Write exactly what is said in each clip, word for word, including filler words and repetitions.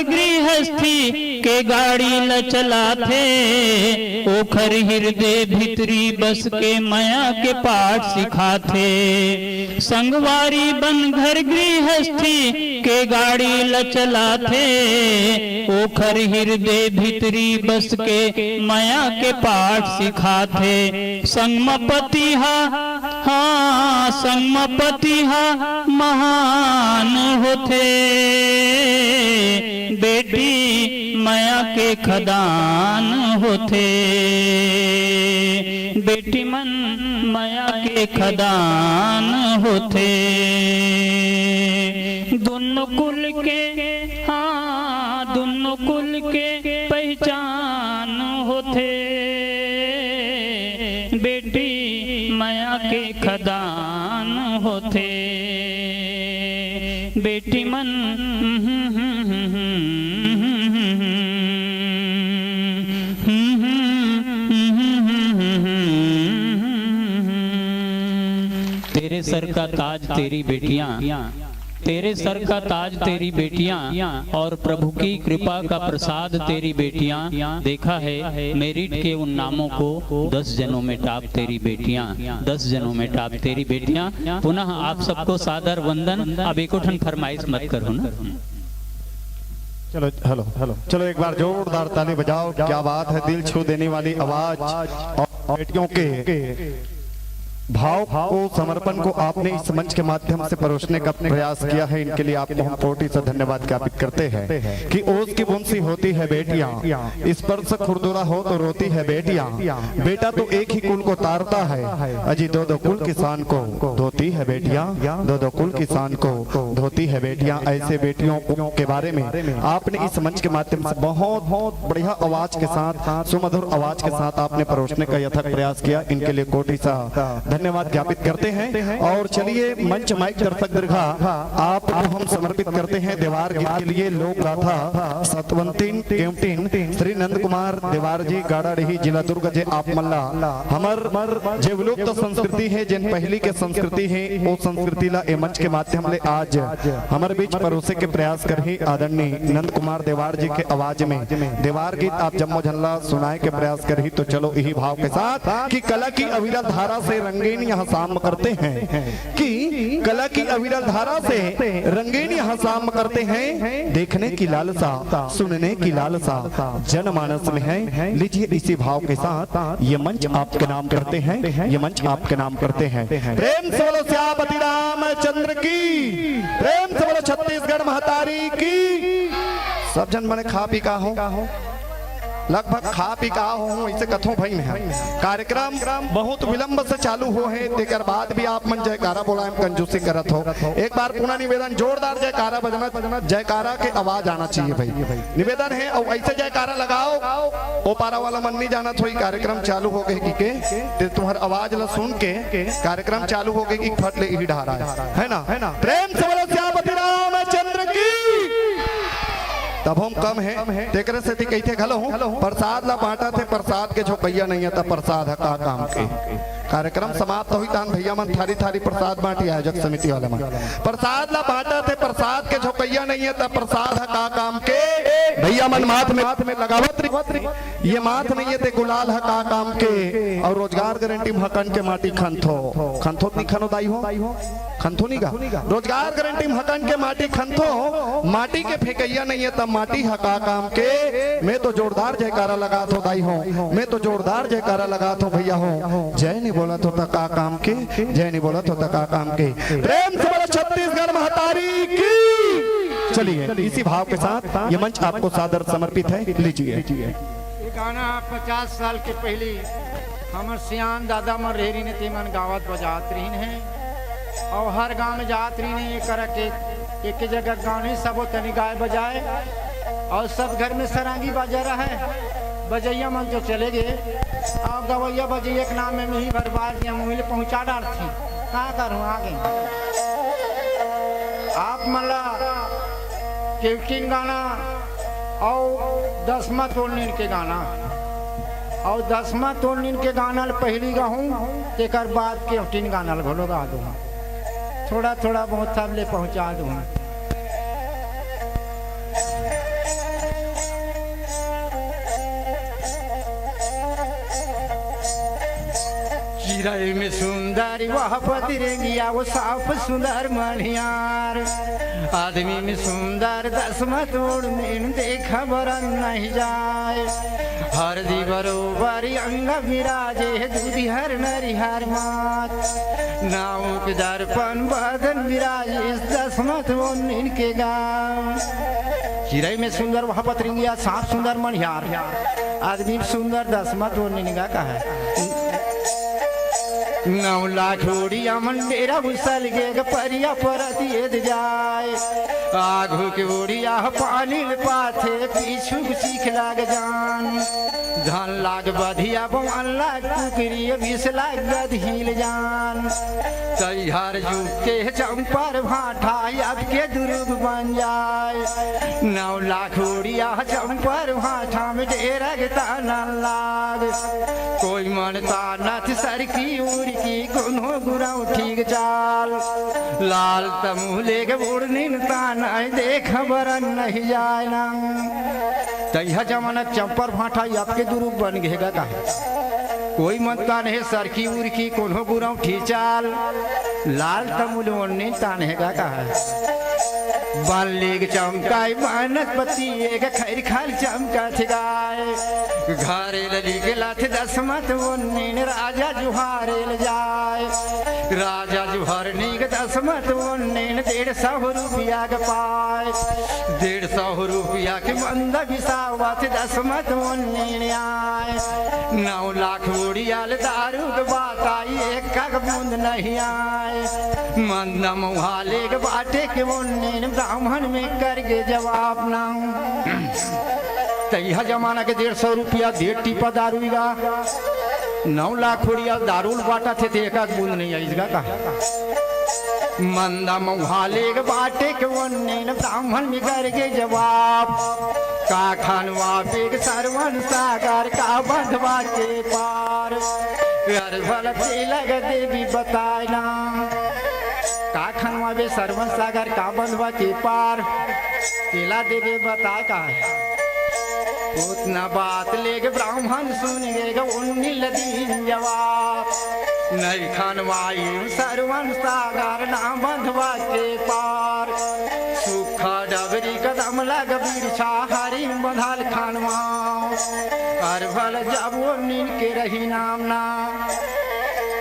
गृहस्थी के गाड़ी ल चलाथे, ओखर हिरदे भीतरी बस के मया के पाठ सिखाथे। संगवारी बन घर गृहस्थी के गाड़ी ल चलाथे, ओखर हिरदे भीतरी बस के मया के पाठ सिखाथे। संग म पति ह, हाँ, संग म पति ह महान होथे, बेटी मया के खदान होथे, बेटी मन मया के खदान होथे। दुनो कुल के, हाँ, दुनो कुल के पहचान होथे, बेटी मया के खदान होथे, बेटी मन। तेरे सर का ताज तेरी बेटियां, तेरे सर का ताज तेरी बेटियां, और प्रभु की कृपा का प्रसाद तेरी बेटियां। देखा है मेरिट के उन नामों को, दस जनों में टॉप तेरी बेटियां, दस जनों में टॉप तेरी बेटियां। पुनः आप सबको सादर वंदन। अब एको ठन फरमाइश मत करो ना। चलो, हेलो, हेलो, चलो, एक बार जोरदार ताली बजाओ। क्या बात है, दिल छू देने वाली आवाज और बेटियों के भाव को, समर्पण को आपने इस मंच के माध्यम से परोसने का प्रयास किया है। इनके लिए आपको हम कोटि से धन्यवाद ज्ञापित करते हैं कि ओस की बूंद सी होती है बेटियां, स्पर्श खुरदुरा हो तो रोती है बेटियां। बेटा तो एक ही कुल को तारता है, अजी दो दो कुल किसान को धोती है बेटियां, दो दो कुल किसान को धोती है बेटियां। ऐसे बेटियों को, के बारे में आपने इस मंच के माध्यम से बहुत, बहुत बढ़िया आवाज के साथ, सुमधुर आवाज के साथ आपने परोसने का यथक प्रयास किया। इनके लिए कोटि सा धन्यवाद ज्ञापित करते हैं। और चलिए, मंच माइक दर्शक दीर्घा, आपको हम समर्पित करते हैं देवार गीत के लिए। लोक गाथा सतवंतिन केवटिन श्री नंद कुमार देवार जी, गाड़ाडीही, जिला दुर्ग, जे आप मन ला हमर जे विलुप्त संस्कृति है, जेन पहली के संस्कृति है, वो संस्कृति ला ए मंच के माध्यम ले आज हमर बीच परोसे के प्रयास करही आदरणीय नंद कुमार देवार जी के आवाज में देवार गीत आप जम्मो झन ला सुनाए के प्रयास करही। तो चलो, यही भाव के साथ कि कला की अविरल धारा से रंगीन यहाँ शाम करते हैं, कि कला की अविरल धारा से रंगीन यहाँ शाम करते हैं। देखने की लालसा, सुनने की लालसा जनमानस में है। लीजिए, इसी भाव के साथ ये मंच आपके नाम करते हैं, ये मंच आपके नाम करते हैं। प्रेम से बोलो सियापति रामचंद्र की, प्रेम से बोलो छत्तीसगढ़ महतारी की। सब झन मने खा पी का हो, लगभग खा पी का हो हूँ, ऐसे कथों भई में है। कार्यक्रम बहुत विलंब से चालू हो है, तेकर बाद भी आप मन जयकारा बोलाए में कंजूसी करत हो। एक बार पुनः निवेदन, जोरदार जयकारा बजना, जयकारा के आवाज आना चाहिए भाई, निवेदन है। और ऐसे जयकारा लगाओ, ओ पारा वाला मन नहीं जानत होई, कार्यक्रम चालू हो गए कि के, ते तुम्हार आवाज ला सुन के कार्यक्रम चालू हो गए कि फट ले यही डहारा है, है ना, है ना? प्रेम से बोलो सियापति रामचंद्र की। तब हम कम है, तेकरे सेती कहिथे घलो हूँ, प्रसाद ला बांटा थे, प्रसाद के झोकैया नहीं है, तब प्रसाद है का काम के? कार्यक्रम समाप्त होई तान भैया मन थारी थारी प्रसाद बांटी, आयोजक समिति वाले मन प्रसाद ला बांटा थे, प्रसाद के झोकैया नहीं है, तब प्रसाद है का काम के? भैया मन माथ में, माथ में लगावत रही, ये माथ नहीं है ते गुलाल है का काम के? और रोजगार गारंटी में हकन के माटी खनथो, खनथो नहीं खनो दाई हो, खनथो नहीं का? रोजगार गारंटी में हकन के माटी खनथो, माटी के फेंकैया नहीं है तब माटी ह का काम के? मैं तो जोरदार जयकारा लगात हो दाई हो, मैं तो जोरदार जयकारा लगात हो भैया हो। जय नहीं बोलत हो त का काम के, जय नहीं बोलत हो त का काम के? प्रेम से बोलो छत्तीसगढ़ महतारी की। चलिए, इसी भाव के साथ ये मंच आपको सादर समर्पित है, लीजिए। ये गाना पचास साल के पहली हमर सियान दादा मन रहे रहिन, ते मन गावत बजात रहिन हे, और हर गांव में जात रहिन हे, ये करा के एक जगह गाँव नहीं, सबो तनी गाय बजाए, और सब घर में सरांगी बाजा रहे, बजैया मन तो चले गए, और गवैया बजैया के नाम में मुही भरवार दिया, मुही ले पहुँचा डालथी, का करूँ आगे। आप मन ला केवटिन गाना और दसमा तोड़नीन के गाना, और दसमा तोड़नीन के गाना ल पहली गाहूँ, तेकर बाद केवटिन गाना ल घलो गा दूँ। थोड़ा थोड़ा बहुत सब ले पहुँचा दूँ। में सुंदर वह पति रेंगिया, वो साफ सुंदर मनिहार। आदमी में सुंदर दसमत ओढ़निन, देखा बरन नहीं जाय। हरदी बरोबर अंग विराजे, दूधी हर नरिहर मात। नाउक दर्पण बदन विराजे, दसमत ओढ़निन के गाँव। चिरई में सुंदर वह पति रेंगिया, साफ सुंदर मनिहार। आदमी में सुंदर दसमत ओढ़निन गा कहे। नौ लाख ओड़िया मन डेरा उसल गे ग, परिया परत एद जाय। आघू के ओड़िया ह पानी ल पाथे, पीछू के चीख लाग जान। धन लाग बधिया, बमन लाग कुकरी, बीस लाग गदहिल जान। तैहर जुग के चंपर भाठा, अब के दुरुग बन जाय। नौ लाख ओड़िया चंपर भाठा में डेरा गे ताना लाग। कोई मन तानत सरकी उरकी, कोनो गुरौठी के चाल। लाल तमूले के ओढ़निन ताना, देख बरन नहीं जाय ना। तैहा जमाना चंपर भाठा, अब के दुरुग बन गे गा कहे। कोई मन ताने सरकी उरकी, कोनो गुरौठी चाल। लाल तमूल ओढ़निन ताने गा कहे। बल्ली के चमकाय बनस्पति, एक खैर खाल चमकत गाय। घरे लली के लाथे दसमत ओढ़निन, राजा जुहारे ल जाय। राजा जुहारनी के दसमत ओढ़निन, डेढ़ सौ रुपया के पाय। डेढ़ सौ रुपया के मंदा बिसावत दसमत ओढ़निन आय। नौ लाख ओड़िया ल दारू के बात आय, एक का बूंद नहीं आय। मंदा मौहाले के बाटे के ओढ़निन, ब्राह्मण में करके जवाब ना। तैहा जमाना के डेढ़ सौ रुपया डेढ़ टीपा दारू गा। नौ लाख ओड़िया दारू ल बाटथे ते एक बूंद नहीं आइस गा कहे। मंदा मौहाले के बाटे के ओढ़निन, ब्राह्मण में करके जवाब। का खनवाबे के सरवन सागर, का बंधवा के पार। अरे भला तेला ग देवी बताय ना। का खनवाबे सरवन सागर, का बंधवा के पार। तेला देवी बताय का हे। ओतना बात ले ग ब्राह्मण सुन गे ग, ओढ़निन ल दीन जवाब। नहीं खनवाय सरवन सागर, ना बंधवा के पार। सुखा डबरी कदम लाग बिरछा, हरिन बंधाल खनवाव। अरे भला जब ओढ़निन के रही नाम ना।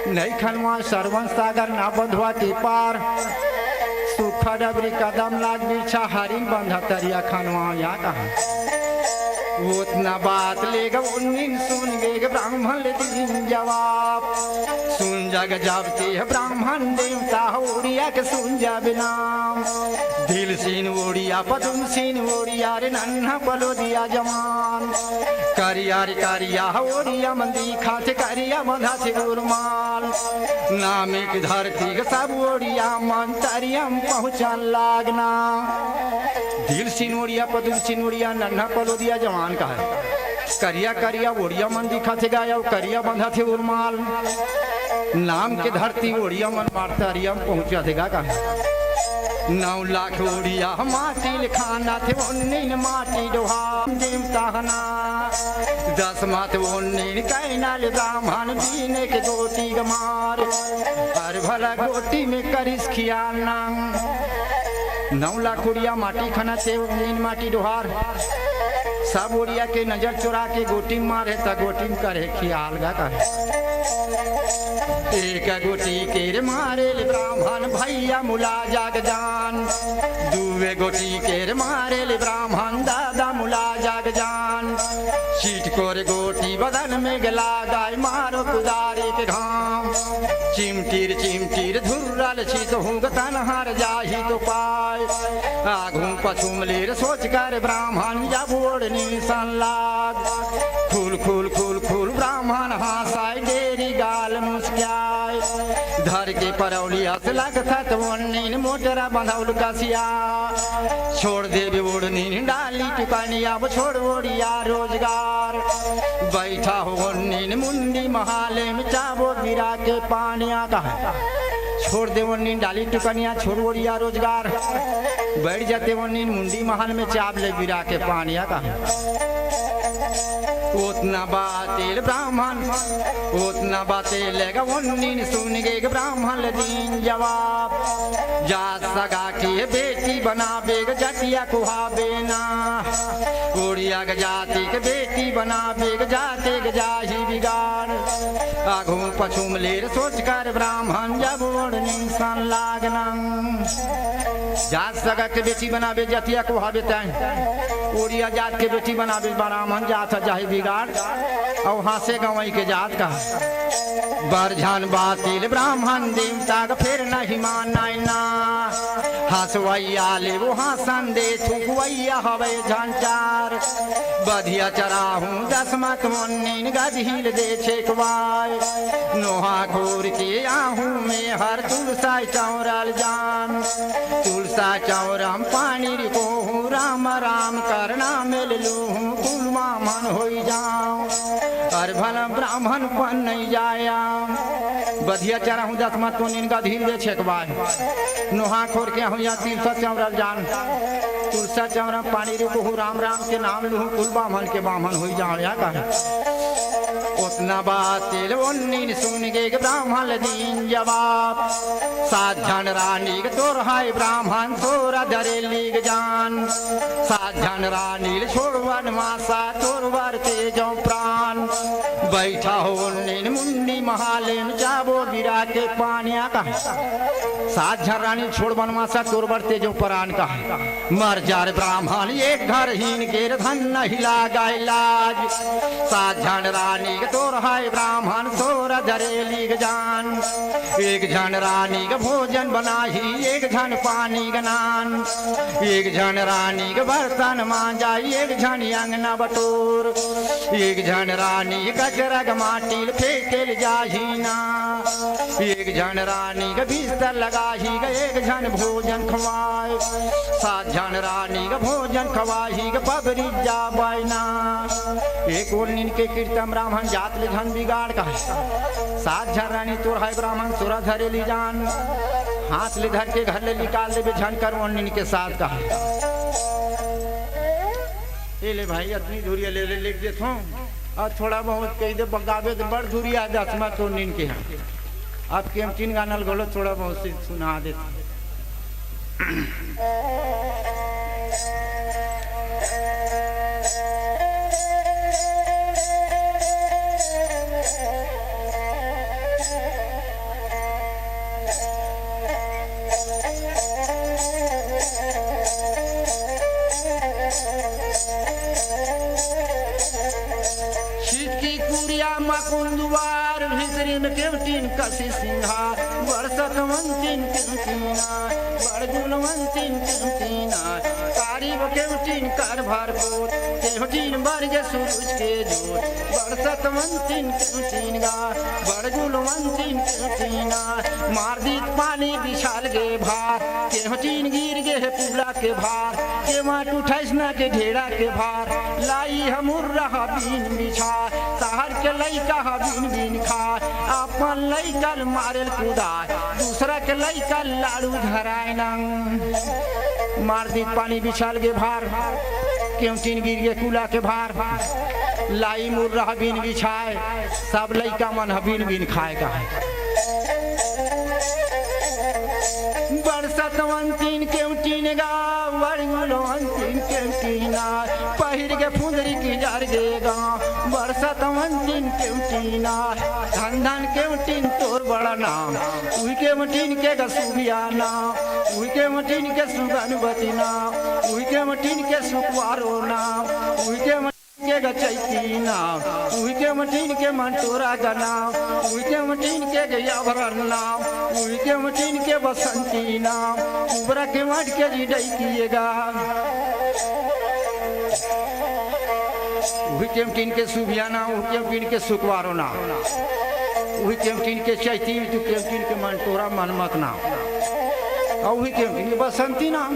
नहीं खनवाय सरवन सागर, ना बंधवा के पार। सुखा डबरी कदम लाग बिरछा, हरिन बंधा तरिया खनवाव या कहे। ओतना बात ले ग ओढ़निन सुन गे ग, ब्राह्मण ल दीन जवाब। सुन जग जब ते ब्राह्मण देवता, ओड़िया के सुन जब नाम। दिलसिन ओड़िया, पदुमसिन ओड़िया, रे नन्हा पलोदिया जवान। करिया रे करिया ओड़िया मन दिखाथे, करिया बंधाथे रुमाल। नाम के धरती के सब ओड़िया मन तरिया म पहुँचन लागना। दिलसिन ओड़िया, पदुमसिन ओड़िया, नन्हा पलोदिया जवान कहे। करिया करिया ओड़िया मन दिखाथे गा, अउ करिया बंधाथे रुमाल। नाम के धरती ओड़िया मन मार तरिया म पहुँचाथे गा कहे। नौ लाख ओड़िया माटी ल खानथे, ओढ़निन माटी डोहा देवता ह ना। दसमत ओढ़निन कहिन ले ब्राह्मण, बीने के गोटी ग मार। अरे भला गोटी में करिस खियाल ना। नौ लाख ओड़िया माटी खानथे, ओढ़निन माटी डोहार। सब ओड़िया के नजर चोरा के गोटी म मारे त गोटी म करे खियाल गा कहे। एक गोटी के रे मारे ले ब्राह्मण, भैया मुला जाग जान। दुए गोटी के रे मारे ले ब्राह्मण, दादा मुला जाग जान। चिटकोर गोटी बदन में ग लागे, मारो कुदारी के घाम। चिमटिर चिमटिर धुर्रल छित हूँ ग, तन हर जाही तो पाय। आघू पछू म ले रे सोच कर ब्राह्मण, जब ओढ़निन सन लाग। खुल खुल खुल खुल ब्राह्मण हाँसय, डेरी गाल मुस्कियाय। धर के परौली अस लगथत ओढ़निन, मोटरा बंधौल कसिया। छोड़ देबे ओढ़निन डाली टुकनिया, अब छोड़ ओड़िया रोजगार। बैठा हो ओढ़निन मुंडी म हाले में, चाबो बिरा के पानिया कहे। छोड़ दे ओढ़निन डाली टुकनिया, छोड़ ओड़िया रोजगार। बैठ जाते ओढ़निन मुंडी म हाल में, चाब ले बिरा के पानिया कहे। ओतना बाते ले ब्राह्मण, ओतना बाते ले ग ओन्निन सुन गे ग ब्राह्मण ले दीन जवाब। जात सगा के बेटी बनाबे ग जतिया कुहाबे ना। कोरिया ग जाति के बेटी बनाबे ग जाते ग जाही बिगाड़। आघू पछू म ले रे सोच कर ब्राह्मण जब ओढ़नी सन लागना। जात सगा के बेटी बनाबे जतिया कुहाबे तैं। कोरिया जात के बेटी बनाबे ब्राह्मण जात ह जाही बिगाड़। अउ हाँसे गंवई के जात का। बड़ झन बाते ले ब्राह्मण देवता ग फेर नहीं मानय ना। हँसवइया ले वो हाँसन दे थुकवइया हवय झन चार। बधिया चराहूँ दसमत ओन्निन गदही ल दे छेकवाय। नोहा खोर के आहूँ में हर तुलसा चौरल जान। तुलसा चौरम पानी रिकोहूँ राम राम करना मेल लूहूँ कुलमा मन होई जाऊँ। अरे भला ब्राह्मण पन नहीं जाया। बधिया चराहूँ दसमत ओन्निन गदही ल दे छेकवाय। नोहा खोर के आहूँ या तुलसा चौरल जान। तुलसा चौरा पानी रिकोहूँ राम राम के नाम लूहूँ कुल बाम्हन के बाम्हन होई जाऊँ या कहे। ओतना बाते ले ओन्निन सुन गे ग ब्राह्मण ले दीन जवाब। सात झन रानी ग तोर हाय ब्राह्मण तोरा धरे लीग जान। सात झन रानी ले छोड़वन मासा तोर बर तेजो प्राण। बैठा हो ओन्निन मुन्नी महालेन जाबो बिरा के पानिया का। सात झन रानी छोड़ बनवासा तोर बर तेजो परान का। मर जा रे ब्राह्मण एक घर हीन के रे धन नहीं लागाय लाज। सात झन रानी के तोर हाय ब्राह्मण सोर धरे लीग जान। एक झन रानी के भोजन बनाही एक झन पानी गनान। एक झन रानी के बर्तन मांजाई एक झन अंगना बटोर। एक झन रानी कचरा के माटी ल फेंके ल जाही ना। एक झन रानी के बिस्तर लगाही ग एक झन भोजन खवाय। सात झन रानी के भोजन खवाही ग पबरी जाबय ना। एक ओन्निन के कीर्तन ब्राह्मण जात ले झन बिगाड़ कहे। सात झन रानी तोर हाय ब्राह्मण सोरा धरे ली जान। हाथ ले धर के घर ले निकाल देबे झन कर ओन्निन के साथ कहे। ए ले भाई अतनी धुरिया ले ले लिख देथों। अउ थोड़ा बहुत कहि दे बगाबे त बड़ धुरिया दसमत ओन्निन के हा। अब केमटिन गाना ल घलो थोड़ा बहुत से सुना देथों। छिटकी कुरिया म कुंदुवार, भितरी म केवटिन कसी सिंघार, बड़ सतवंतिन केवटिना, बड़ गुलवंतिन केवटिना, कारी वो केवटिन कर भर पोत, केवटिन बरगे सूरज के जोत, बड़ सतवंतिन केवटिन गा, बड़ गुलवंतिन केवटिना, मार दीत पानी बिछाल गे भार, केवटिन गिर गे हे पुला के भार, केवट उठाइस ना के ढेड़ा के भार, लाई ह मुर्रा ह बीन बिछाय, सहर के लइका ह बीन बीन खाय, अपन लइका ल मारेल कुदाय, दूसरा के लइका ल लाड़ू धराय ना। मार दीत पानी बिछाल गे भार, केवटिन गिर गे कुला के भार, लाई मुर्रा ह बीन बिछाय, सब लइका मन ह बीन बीन खाय कहे। बड़ सतवंतिन केवटिन गा, बड़ गुलवंतिन केवटिना, पहिर गे फुंदरी किंजर गे गा, बड़ सतवंतिन केवटिना, धन धन केवटिन तोर बड़ा नाम, उही केवटिन के ग सुबिया नाम, उही केवटिन के सुगनवती नाम, उही केवटिन के सुकवारो नाम, उही केवटिन के ग चैती नाम, उही केवटिन के मंटोरा ग नाम, उही केवटिन के ग याभरन नाम, उही केवटिन के बसंती नाम, उबरा केवट के जी डैकिए गा। उही केवटिन के सुबिया नाम, उही केवटिन के सुकवारो नाम, उही केवटिन के चैती, तू केवटिन के मंटोरा मनमत नाम, अउ उही केवटिन के बसंती नाम।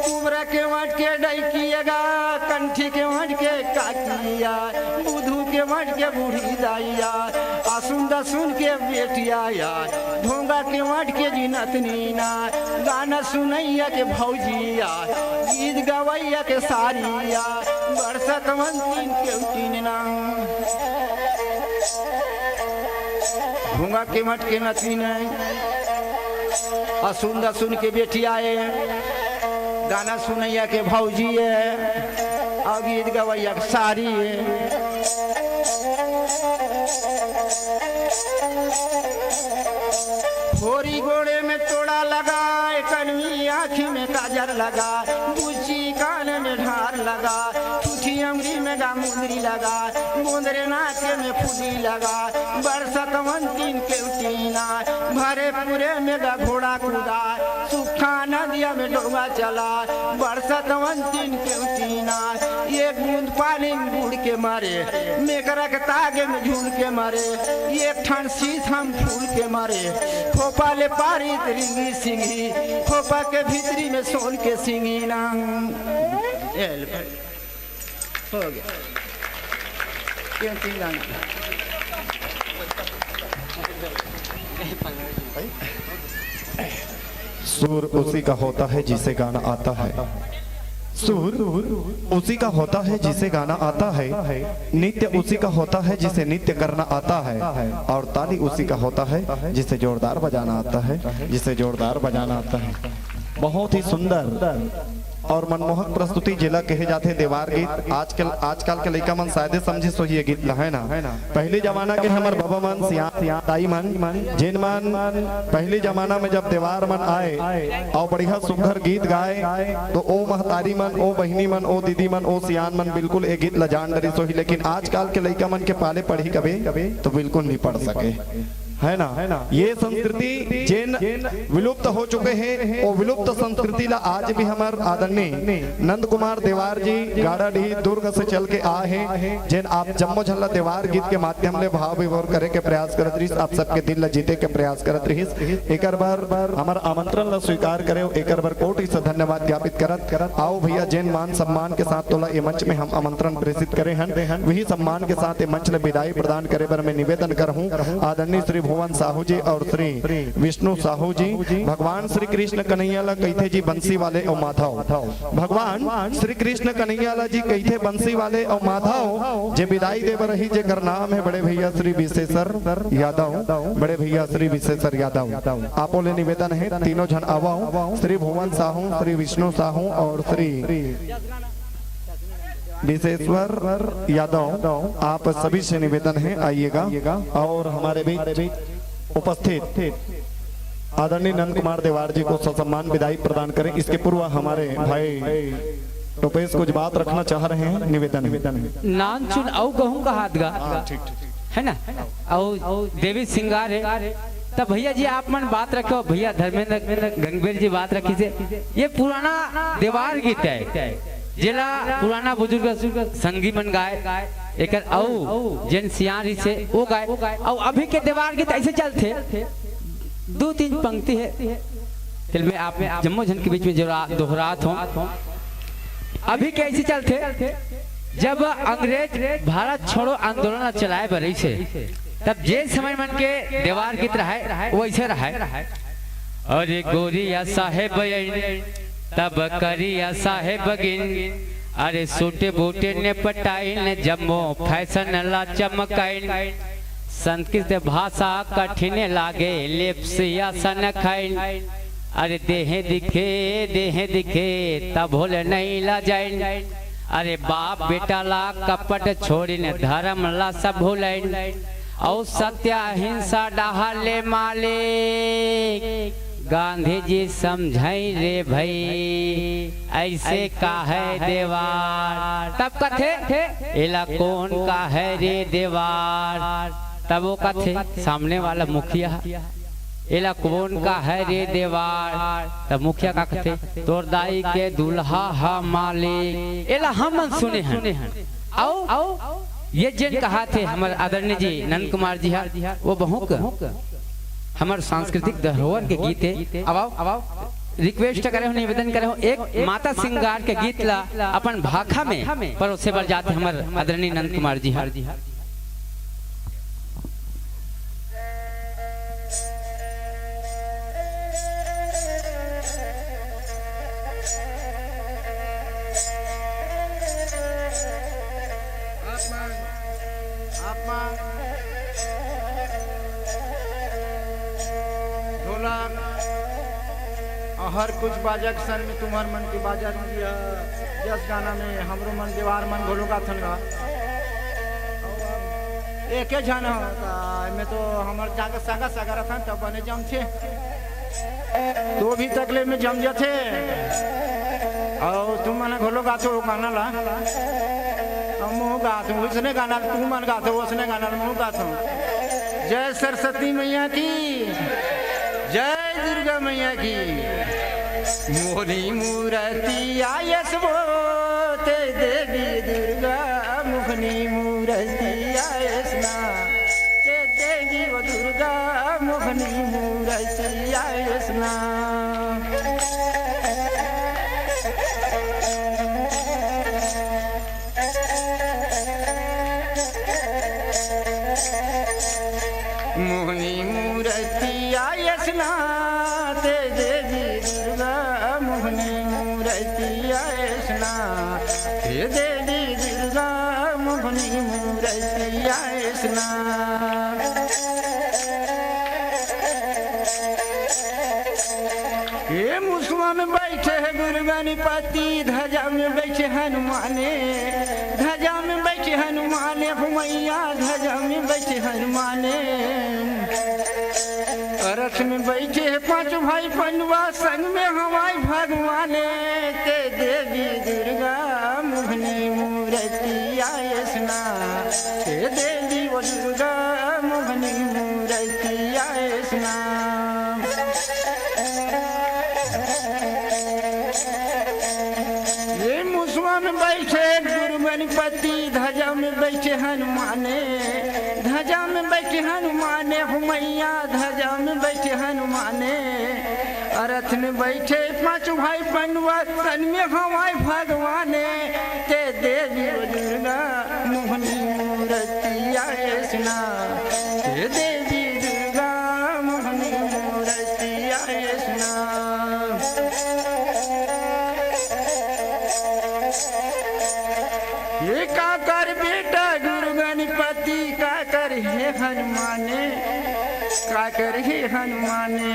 उबरा के वट के डैकिया गा, कंठी के वट के काकिया, बुधू के वट के बूढ़ी दाइया, असुन दसुन के बेटिया या, ढोंगा के वट के जिनतनी ना, गाना सुनैया के भौजिया, गीत गवैया के सारिया, बरसत मन तीन के तीन ना। ढोंगा के वट के नतनी ना, असुन दसुन के बेटिया ए, गाना सुनैया के भौजी ए, अउ गीत गवैया के सारी ए। फोरी गोड़े में तोड़ा लगा, कनवी आँखी में काजर लगा, बुच्ची कान में ढार लगा, ठूठी अंगुरी में गा मुंदरी लगा, गोंदरे नाक में फुली लगा, बरसत मन तीन के टीना, भरे पूरे में गा घोड़ा कूदा, सुखा नदिया में डोंगा चला, बरसत मन तीन के टीना, एक बूंद पानी में बूड़ के मरे, मेकरा के तागे में झूल के मरे, एक ठन शीश हम फूल के मरे, खोपा ले पारी रिंगी सिंगी, खोपा के भीतरी में सोन के सिंगी ना। ए, ले भाई। हो गया। ये तीन गाना। सुर उसी का होता है जिसे गाना आता है। सुर उसी का होता है जिसे गाना आता है। नृत्य उसी का होता है जिसे नृत्य करना आता है। और ताली उसी का होता है जिसे जोरदार बजाना आता है, जिसे जोरदार बजाना आता है। बहुत ही सुंदर और मनमोहक प्रस्तुति जेला कहे जाथे देवार गीत। आजकल, आजकल के लइका मन शायदे समझिस होही ये गीत ला, है ना? पहिली जमाना के हमर बबा मन, सियान, सियान दाई मन, जेन मन पहिली जमाना में जब देवार मन आए अउ बढ़िया सुघर गीत गाए, तो ओ महतारी मन, ओ बहिनी मन, ओ दीदी मन, ओ सियान मन बिल्कुल ए गीत ला जान डरिस होही। लेकिन आजकल के लइका मन के पाले पड़ही कबे तो बिल्कुल नहीं पड़ सके, है ना? ये संस्कृति जेन विलुप्त हो चुके हे, ओ विलुप्त संस्कृति ला आज भी हमर आदरणीय नंद कुमार देवार जी गाड़ाडीह दुर्ग से चल के आए हे, जेन आप जम्मो झन ला देवार गीत के माध्यम ले भाव विभोर करे के प्रयास करत रहिस, आप सबके दिल ला जीते के प्रयास करत रहिस। एकर बर हमर आमंत्रण ला स्वीकार करे, एकर बर कोटि से धन्यवाद ज्ञापित करत, आओ भैया, जेन मान सम्मान के साथ तोला ए मंच में हम आमंत्रण प्रेषित करे हन, वही सम्मान के साथ ए मंच ले विदाई प्रदान करे बर मैं निवेदन करहूं आदरणीय श्री भुवन साहू जी और श्री विष्णु साहू जी। भगवान श्री कृष्ण कन्हैया ला कहिथे जी बंसी वाले अउ माधव। भगवान श्री कृष्ण कन्हैया ला जी कहिथे बंसी वाले अउ माधव। जे विदाई दे बर रही, जेकर नाम है बड़े भैया श्री विशेषर यादव, बड़े भैया श्री विशेषर यादव। आपो ले निवेदन है, तीनों झन आवव, श्री भुवन साहू, श्री विष्णु साहू और श्री विशेश्वर यादव, आप सभी से निवेदन है, आइएगा और हमारे बीच उपस्थित आदरणीय नंद कुमार देवार जी को ससम्मान विदाई प्रदान करें। इसके पूर्व हमारे भाई रुपेश कुछ बात रखना चाह रहे हैं, निवेदन है। नानचुन अउ कहूं कहात गा, है ना? अउ देवी सिंगार है। तब भैया जी आप मन बात रखो, भैया धर्मेंद्र गंगबेर जी बात रखिसे। ये पुराना देवार गीत है, जेला पुराना बुजुर्ग संगी मन गाए, एकर अउ जेन सियान रहिसे ओ गाए। अउ अभी के देवार गीत ऐसे चलथे, दू तीन पंक्ति है, तेला मैं आप जम्मो झन के बीच में जोरा-, दोहरात हूँ। अभी के ऐसे चलथे, जब अंग्रेज भारत छोड़ो आंदोलन चलाए बर रहिसे, तब जे समय मन के देवार गीत रहाय, वैसे रहाय। अरे गोरिया साहेब आइन, तब करिया साहेब गिन, अरे सूट बूट ने पटाइन, जम्मो फैशन ला चमकाइन। संस्कृत भाषा कठिन लागे, लिप्स आसन खाइन। अरे देह दिखे, देह दिखे, तभो ले नइ लजाइन। अरे बाप बेटा ला कपट छोड़िन, धरम ला सब भुलाइन। अउ सत्य अहिंसा डहार ले मालिक, गांधी जी समझाइन रे भई, अइसे काहे देवार। तब कथे, एला कोन काहे रे देवार? तब ओ कथे, सामने वाला मुखिया, एला कोन काहे रे देवार? तब मुखिया का कथे, तोर दाई के दूल्हा ह मालिक। एला हमन सुने हन। अउ ये जेन कहाथे हमर आदरणीय जी नंद कुमार जी हा, वो बहुत हमर सांस्कृतिक धरोहर के गीत हे। अब आओ, अब आओ। रिक्वेस्ट करे हो, निवेदन करे हो, एक माता श्रृंगार के गीत ला अपन भाखा में परोसे बर जात हे हमर आदरणीय नंद कुमार जी ह। आप मन, आप मन ढोलक अउ हर कुछ बाजा के संग में तुम्हर मन के बाजा दिया, जस गाना में हमरो मन देवार मन घलो गाथन गा। एके झन हो, त एमे तो हमर जाके सगा सगा रथन, तब बने जमथे। तो भी तकले में जम जथे। अउ तुम मन घलो गाथो ओ गाना ला। अउ महूं गाथों, उसने गाना, तुम मन गाथो, उसने गाना, महूं गाथों। जय सरस्वती मैया की, जय दुर्गा मैया की। मोहनी मूरतिया अइस वो ते देवी दुर्गा, मोहनी मूरतिया अइस ना। ते देवी वो दुर्गा, मोहनी मूरतिया अइस ना। मोहनी मूरतिया अइस ना, ते देवी दुर्गा, मोहनी मूरतिया अइस ना, ते देवी दुर्गा, मोहनी मूरतिया अइस ना। ए मुसवा में बइठे हे गुरु गणपति, ध्वजा में बइठे हनुमाने, ध्वजा में बइठे हनुमाने, हो मैया ध्वजा में बइठे हनुमाने। रथ में बइठे हे पांचों भाई पंडवा, संग में हवय भगवाने। ते देवी दुर्गा मोहनी मूरतिया अइस ना, ते देवी वो दुर्गा मोहनी मूरतिया अइस ना। ए मुसवा में बइठे गुरु गणपति, ध्वजा में बइठे हनुमाने, ध्वजा में बइठे हनुमाने, हो मैया ध्वजा में बइठे हनुमाने। रथ में बइठे पांचों भाई पंडवा, संग में हवय भगवाने। ते देवी वो दुर्गा मोहनी मूरतिया अइस ना, ते देवी दुर्गा मोहनी मूरतिया अइस ना। ए काकर बेटा गुरु गणपति, काकर हे हनुमाने, काकर हे हनुमाने,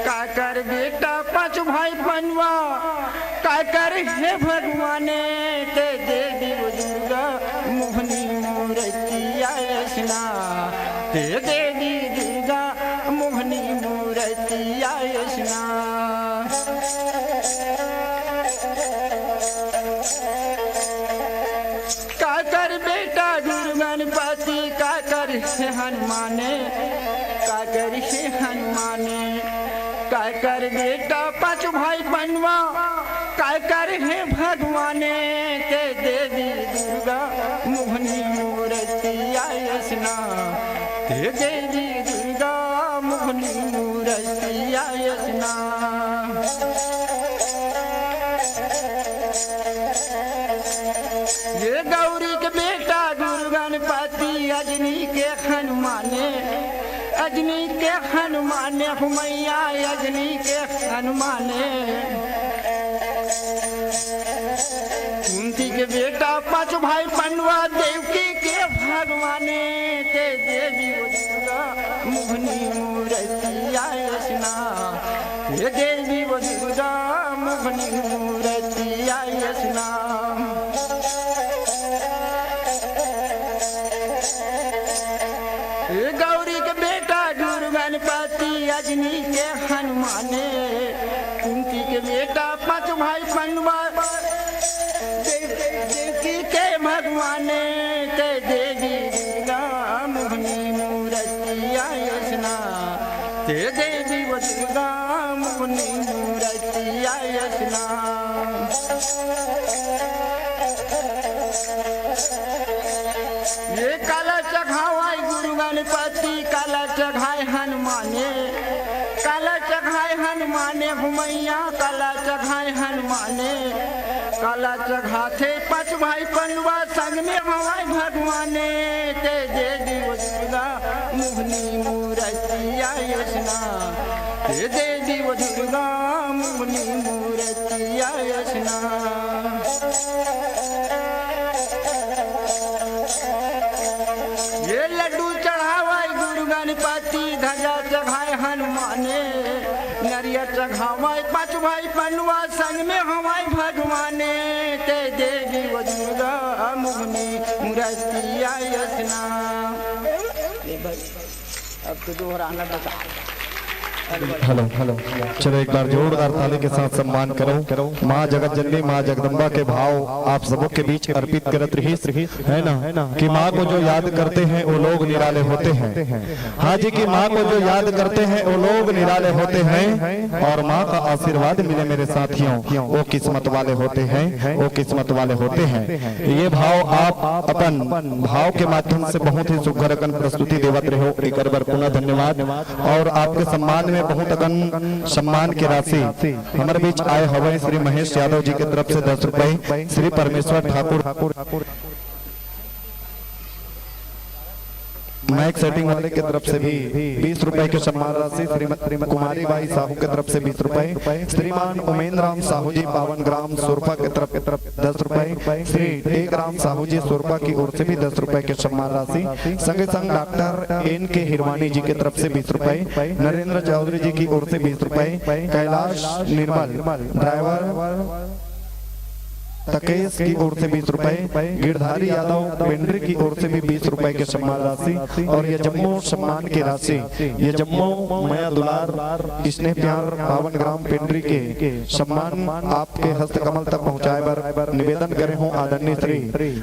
काकर बेटा पांचों भाई पंडवा, काकर हे भगवाने। ते देवी वो दुर्गा मोहनी मूरतिया अइस ना, ते देवी दुर्गा मोहनी मूरतिया अइस ना। काकर बेटा गुरु गणपति, काकर हे हनुमाने, काकर हे हनुमाने, काकर बेटा पांचों भाई पंडवा, काकर हे भगवाने। ते देवी दुर्गा मोहनी मूरतिया अइस ना, ते देवी दुर्गा मोहनी मूरतिया अइस ना। ए गौरी के बेटा गुरु गणपति, अजनी के हनुमाने, अजनी के हनुमाने, हो मैया अजनी के हनुमाने। कुंती के बेटा पांचों भाई पंडवा, देवकी के भगवाने। ते देवी वो दुर्गा मोहनी मूरतिया अइस ना, ते देवी वो दुर्गा मोहनी मूरतिया अइस ना। ए गौरी के बेटा गुरु गणपति, अजनी के हनुमाने, कुंती के बेटा पांचों भाई पंडवा, देव-, देवकी के भगवाने। ते देवी दुर्गा मोहनी मूरतिया अइस ना, ते देवी वो दुर्गा मोहनी मूरतिया अइस ना। ए काला चघावय गुरु गणपति, काला चघाय हनुमाने, काला चघाय हनुमाने, मैया काला चघाए हनुमाने, काला चघाथे पाँच भाई पंडवा, संग में हवाई भगवाने। ते दे दी वो दुर्गा मोहनी मूरतिया यसना, ते दे दी वो दुर्गा मोहनी मूरतिया यसना। ये लड्डू चढ़ावाई गुरु गणपति, ध्वजा चढ़ाए हनुमाने, नरिया चढ़ावाई पाँच भाई पंडवा, संग में हवाई भगवाने। ते देवी वो दुर्गा मोहनी मूरतिया यसना। अब तो दोहराना बता। Hello, hello. चलो, एक बार जोरदार ताली के साथ सम्मान करो। माँ जगत जननी, माँ जगदम्बा के भाव आप सबों के बीच अर्पित करत रहिस, है ना, कि माँ को जो याद करते हैं, वो लोग निराले होते हैं। हाँ जी, कि माँ को जो याद करते हैं, वो लोग निराले होते हैं, और माँ का आशीर्वाद मिले मेरे साथियों, वो किस्मत वाले होते हैं, वो किस्मत वाले होते हैं। ये भाव आप अपन भाव के माध्यम से बहुत ही सुघर अकन प्रस्तुति देवत रहे हो, एकर बर पुनः धन्यवाद। और आपके सम्मान में बहुत अकन सम्मान की राशि हमारे बीच आए हवय श्री महेश यादव जी के तरफ से दस रुपए, श्री परमेश्वर ठाकुर मैक सेटिंग वाले के तरफ से भी बीस रुपए के सम्मान राशि, श्रीमती कुमारी बाई साहू के तरफ से बीस रुपए, श्रीमान उमेंद्र राम साहू जी पावन ग्राम सुरपा के तरफ दस रुपए, श्री टेक राम साहू जी सुरपा की ओर से भी दस रुपए के सम्मान राशि, संगे संग डॉक्टर एन के हिरवानी जी के तरफ से बीस रुपए, नरेंद्र चौधरी जी की ओर से बीस रुपए, कैलाश निर्मल ड्राइवर तकेश की ओर से बीस रुपए, गिरधारी यादव पेंड्री की ओर से भी बीस रुपए के सम्मान राशि, और ये जम्मो सम्मान की राशि, ये जम्मो मया दुलार, स्नेह प्यार पावन ग्राम पेंड्री के सम्मान आपके हस्त कमल तक पहुंचाए बर निवेदन करे हूं आदरणीय श्री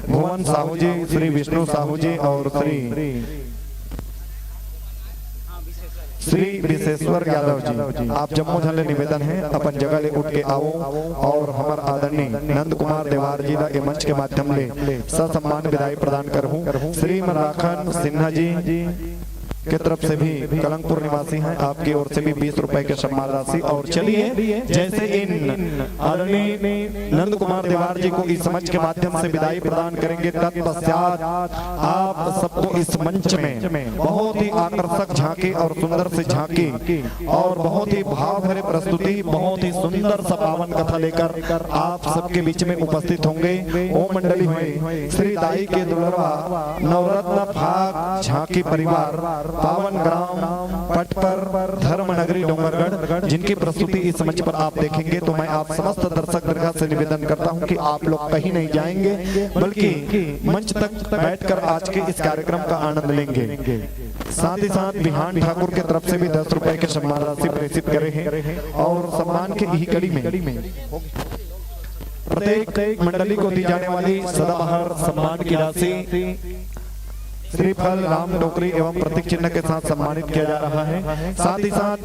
भुवन साहू जी, श्री विष्णु साहू जी और श्री श्री विशेश्वर यादव जी, आप जम्मो झन ले निवेदन है, अपन जगह ले उठ के आओ और हमर आदरणीय नंद कुमार देवार जी ला ए मंच के माध्यम ले ससम्मान विदाई प्रदान करहूं। श्री मराखन सिन्हा जी के तरफ से भी, कलंकपुर निवासी हैं, आपकी ओर से भी बीस रुपए के सम्मान राशि। और चलिए, जैसे इन आदरणीय नंद कुमार देवार जी को इस मंच के माध्यम से विदाई प्रदान करेंगे, तत्पश्चात आप सबको इस मंच में बहुत ही आकर्षक झांकी और सुंदर सी झांकी और बहुत ही भाव भरे प्रस्तुति, बहुत ही सुंदर सा पावन कथा लेकर आप सबके बीच में उपस्थित होंगे। ओम मंडली हुए श्री दाई के दुलरवा नवरत्न फाग झांकी परिवार पावन ग्राम पटपर धर्म नगरी डोंगरगढ़, जिनकी प्रस्तुति इस मंच पर आप देखेंगे, तो मैं आप समस्त दर्शक दीर्घा से निवेदन करता हूं कि आप लोग कहीं नहीं जाएंगे, बल्कि मंच तक बैठकर आज के इस कार्यक्रम का आनंद लेंगे। साथ ही साथ बिहान ठाकुर के तरफ से भी दस रुपए के सम्मान राशि प्रेषित करे हैं और सम्मान के यही कड़ी में प्रत्येक मंडली को दी जाने वाली सदाबहार सम्मान की राशि श्रीफल, राम टोकरी एवं प्रतीक चिन्ह के साथ सम्मानित किया जा रहा है। साथ ही साथ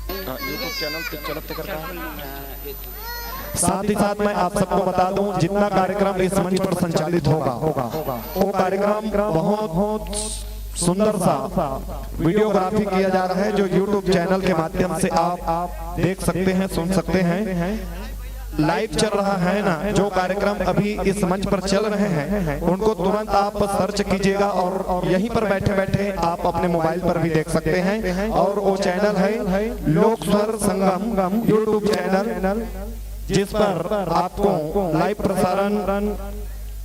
YouTube चैनल पे चलत कर साथ ही साथ मैं आप सबको बता दूं, जितना कार्यक्रम इस मंच पर संचालित होगा, वो कार्यक्रम बहुत सुंदर सा वीडियोग्राफी किया जा रहा है, जो YouTube चैनल के माध्यम से आप देख सकते हैं, सुन सकते हैं। लाइव चल रहा है ना, जो कार्यक्रम अभी इस मंच पर चल रहे हैं, उनको तुरंत आप सर्च कीजिएगा और यहीं पर बैठे बैठे आप अपने मोबाइल पर भी देख सकते हैं। और वो चैनल है लोक स्वर संगम YouTube चैनल, जिस पर आपको लाइव प्रसारण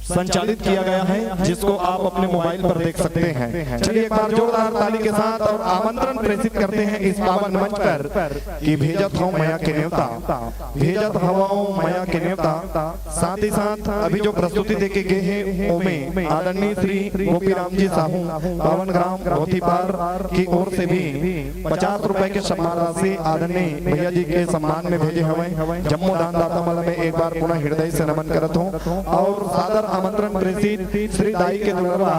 संचालित किया गया है, जिसको आप अपने मोबाइल पर देख सकते हैं। चलिए, एक बार जोरदार ताली के साथ और आमंत्रण प्रेषित करते हैं इस पावन मंच पर कि भेजत हूँ मया के नेवता, भेजत हवाओं मया के नेवता। साथ ही साथ अभी जो प्रस्तुति देके गए हैं, ओमे आदरणीय श्री गोपीराम जी साहू, पावन ग्राम भोथीपार की ओर से भी पचास रुपए के सम्मान राशि आदरणीय भैया जी के सम्मान में भेजे हवं। जम्मो दानदाता मन ला मैं एक बार पुनः हृदय से नमन करत हूँ और सादर आमंत्रण प्रेषित श्री दाई के दुलरवा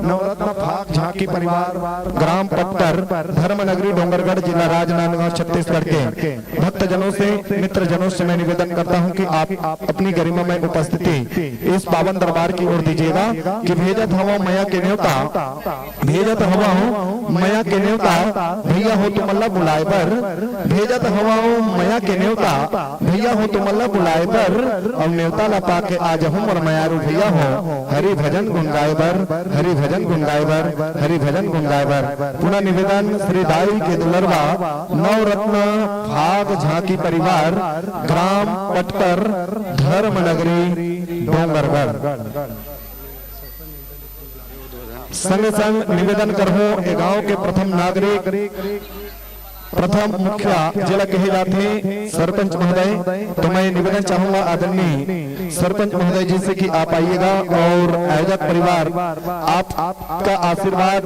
नवरत्न फाग झांकी परिवार, ग्राम पट्टर, धर्म नगरी डोंगरगढ़, जिला राजनांदगांव, छत्तीसगढ़ के भक्तजनों से, मित्रजनों से मैं निवेदन करता हूँ कि आप अपनी गरिमा में उपस्थिति इस पावन दरबार की ओर दीजिएगा कि भेजत हवा मया के न्योता, भेजत हवा हो मया के न्योता, भैया हो तुमन ला बुलाए बर। भेजत हवा हो मया के न्योता, भैया हो तुमन ला बुलाए बर। अउ न्योता ला पाके आ जहूं मोर मयारू भैया हो, हरि भजन गुन गाए बर, हरि भजन गुन गाए बर, हरि भजन गुन गाए बर। पुनः निवेदन, श्री दाई के दुलरवा नवरत्न फाग झांकी परिवार, ग्राम पटपर, धर्म नगरी, डोंगरगढ़। संगे संग निवेदन करहूं, ए गांव के प्रथम नागरिक, प्रथम मुखिया जेला कहे जाथे सरपंच महोदय, तो मैं निवेदन चाहूंगा आदरणीय सरपंच महोदय जी से कि आप आइएगा और आयोजक परिवार आप, आपका आशीर्वाद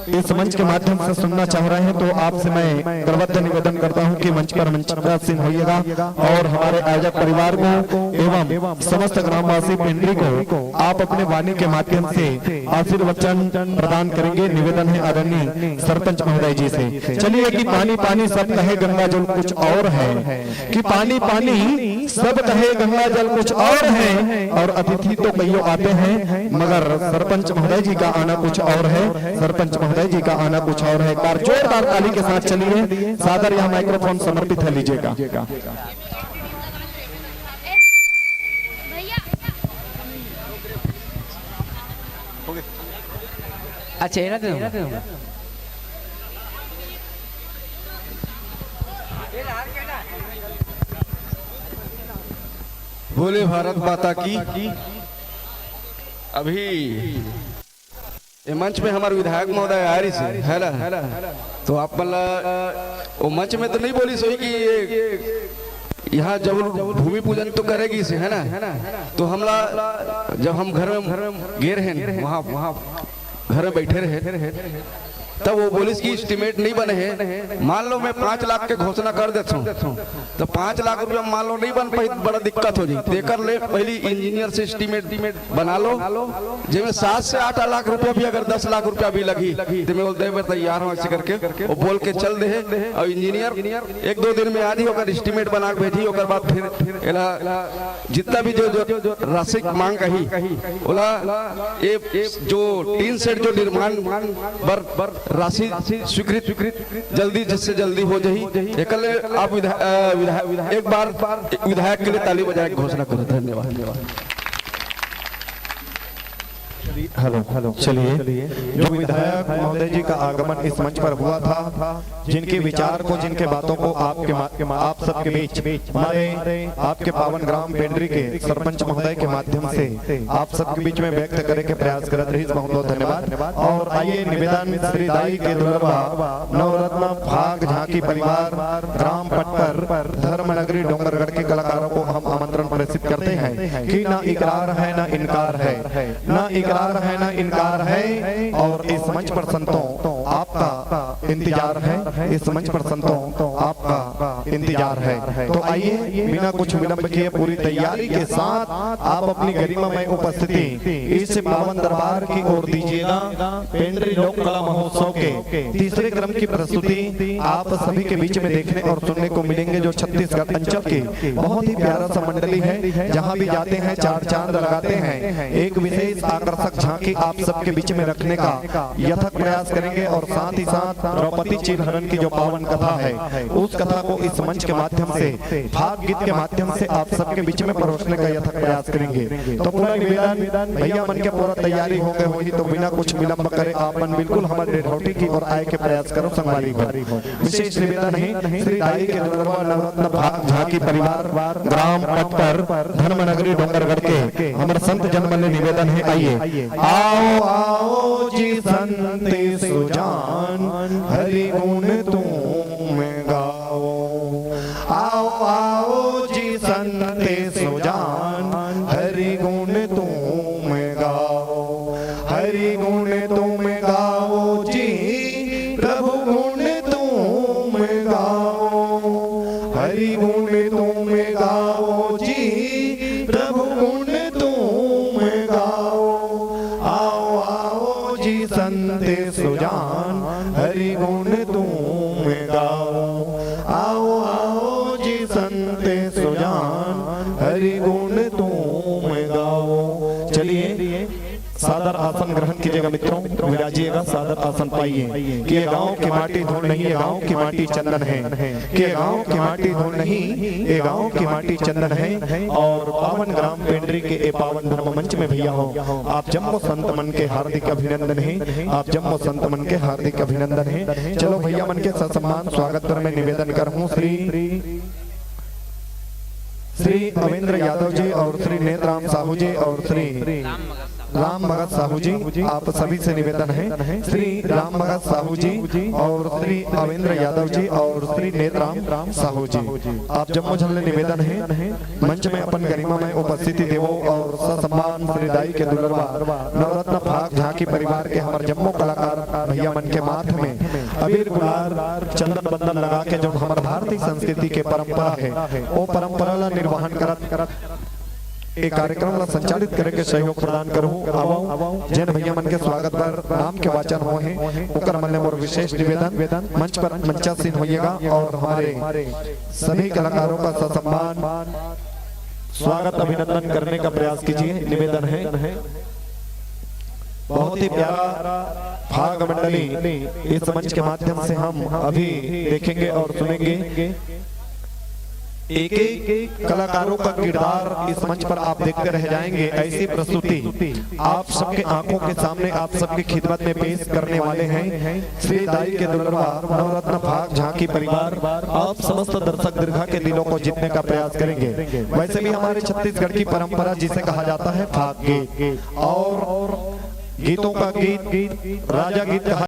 इस मंच के माध्यम से सुनना चाह रहे हैं, तो आपसे मैं करबद्ध निवेदन करता हूं कि मंच पर मंचासीन होइएगा और हमारे आयोजक परिवार को एवं समस्त ग्रामवासी पिंडरी को आप अपने वाणी के माध्यम से आशीर्वचन प्रदान करेंगे। निवेदन है आदरणीय सरपंच महोदय जी से। चलिए कि पानी पानी सब कहे गंगा जल कुछ और है, कि पानी पानी सब कहे गंगा जल कुछ और है, और अतिथि तो कईयों आते हैं, मगर सरपंच महोदय जी का आना कुछ और है, सरपंच महोदय जी का आना कुछ और है। एक बार जोरदार ताली के साथ चलिए, सादर यह माइक्रोफोन समर्पित है, लीजिएगा। अच्छा, ये रख दो। बोले भारत माता की। अभी ये मंच में हमारे विधायक महोदय आ रही से, है ना? तो आप मतलब वो मंच में तो नहीं बोली सही कि ये यहाँ जब भूमि पूजन तो करेगी से, है ना? तो हमला जब हम घर में गे रहे, वहाँ वहाँ घर में बैठे रहे, तब वो बोलिस कि एस्टिमेट नहीं बने है। मान लो मैं पाँच लाख के घोषणा कर देता हूँ, तो पाँच लाख रुपया मान लो नहीं बन पाई, बड़ा दिक्कत हो जाई। तेकर ले पहली इंजीनियर से एस्टिमेट बना लो, जेमे सात से आठ लाख रुपया भी, अगर दस लाख रुपया भी लगी, तो मैं बोल दे, मैं तैयार हूँ, ऐसे करके वो बोल के चल दे। और इंजीनियर एक दो दिन में आ जी, ओकर एस्टिमेट बना के भेजी, ओकर बाद फिर एला जितना भी जो, जो राशि मांग कही, ओला ये जो टीन शेड जो निर्माण बर, बर राशि स्वीकृत, स्वीकृत जल्दी, जिससे जल्दी हो जाही। एकर ले आप विधा-, अ, विधा-, एक बार विधायक के लिए ताली बजाए के घोषणा करो। धन्यवाद। हेलो, हेलो, चलिए, जो विधायक महोदय जी का आगमन इस मंच पर हुआ था, जिनके विचार को, जिनके बातों को आपके मा-, आप सबके बीच हमारे आपके पावन ग्राम पेंडरी के सरपंच महोदय के माध्यम से आप सबके बीच में व्यक्त करे के प्रयास करत रहिस। बहुत बहुत धन्यवाद। और आइए निवेदन श्री दाई के दुलरवा नवरत्न फाग झांकी परिवार ग्राम पटपर धर्म नगरी डोंगरगढ़ के कलाकारों को हम आमंत्रण प्रेषित करते हैं कि ना इकरार है ना इनकार है, ना इकरार है ना इनकार है। और इस मंच पर संतों आपका इंतजार है, इस मंच पर संतों आपका इंतजार है। तो आइए बिना कुछ विलंब किए पूरी तैयारी के साथ आप अपनी गरिमामय उपस्थिति इस पावन दरबार की ओर दीजिएगा। पेंडरी लोक कला महोत्सव के तीसरे क्रम की प्रस्तुति आप सभी के बीच में देखने और सुनने को मिलेंगे, जो छत्तीसगढ़ अंचल की बहुत ही प्यारा सा मंडली है। जहाँ भी जाते हैं चार चांद लगाते हैं। एक विशेष आकर्षक झांकी आप सबके बीच में रखने का यथक प्रयास करेंगे और साथ ही साथ द्रौपदी चीरहरण की जो पावन कथा है, उस कथा को इस मंच के माध्यम से, फाग गीत के माध्यम से आप सबके बीच में परोसने का यथक प्रयास करेंगे। तो पूरा निवेदन, भैया मन के पूरा तैयारी हो गए होही, तो बिना कुछ विलंब करे आप मन बिल्कुल हमारे डेढ़ौटी की ओर आए के प्रयास करो संगवारी हो। विशेष निवेदन है श्री दाई के दुलरवा नवरत्न भा-, झांकी परिवार, ग्राम पटपर, धर्म नगरी डोंगरगढ़ के हमर संत जन मन ले निवेदन है, आइए। आओ आओ जी संत सुजान, हरि गुण तुम गाओ। आओ आओ जी संत सुजान, हरि गुण तुम गाओ। हरि गुण तुम गाओ जी, प्रभु गुण तुम गाओ। हरि गुण तुम गाओ जी, प्रभु गुण तुम गाओ। आओ आओ जी संत सुजान, हरि गुण तुम गाओ। आओ आओ जी संत सुजान, हरि गुण तुम गाओ। चलिए, सादर आसन ग्रहण कीजिएगा मित्रों, विराजिएगा, सादर आसन पाइए। कि ये गांव की माटी धूल नहीं, ये गांव की माटी चंदन है। कि ये गांव की माटी धूल नहीं, ये गांव की माटी चंदन है। और पावन ग्राम पेंड्री के ये पावन धर्म मंच में भैया हो, आप जम्मो संत मन के हार्दिक अभिनंदन है, आप जम्मो संत मन के हार्दिक अभिनंदन है। चलो भैया मन के ससम्मान स्वागत पर मैं निवेदन करहूँ श्री श्री अवेंद्र यादव जी और श्री नेतराम साहू जी और श्री राम मगध साहू जी, आप सभी से निवेदन है, श्री राम मगध साहू जी और श्री अवेंद्र यादव जी और श्री नेतराम साहू जी, आप जम्मो झन ले निवेदन है, मंच में अपन गरिमा में उपस्थिति देवो और ससम्मान श्री दाई के दुलरवा नवरत्न फाग झांकी परिवार के हमर जम्मो कलाकार भैया मन के माथ में अबीर गुलाल चंदन बंदन लगा के जो हमर भारतीय संस्कृति के परंपरा है, वो परंपरा ला निर्वहन करत करत एक कार्यक्रम ला संचालित करे के सहयोग प्रदान करहूँ। आवो, जेन भैया मन के स्वागत बर नाम के वाचन होए हे, ओकर मन ले मोर विशेष निवेदन, मंच पर मंचासीन होइएगा और हमारे सभी कलाकारों का ससम्मान स्वागत अभिनंदन करने का प्रयास कीजिए, निवेदन है। बहुत ही प्यारा फाग मंडली इस मंच के माध्यम से हम अभी देखेंगे और सुनेंगे। एक एक कलाकारों का किरदार इस मंच पर आप देखते रह जाएंगे। ऐसी प्रस्तुति आप सबके आंखों के सामने, आप सबकी खिदमत में पेश करने वाले हैं श्री दाई के दुलरवा नवरत्न फाग झांकी परिवार। आप समस्त दर्शक दीर्घा के दिलों को जीतने का प्रयास करेंगे। वैसे भी हमारे छत्तीसगढ़ की परंपरा जिसे कहा जाता है फाग गीत, और गीतों का गीत राजा गीत कहा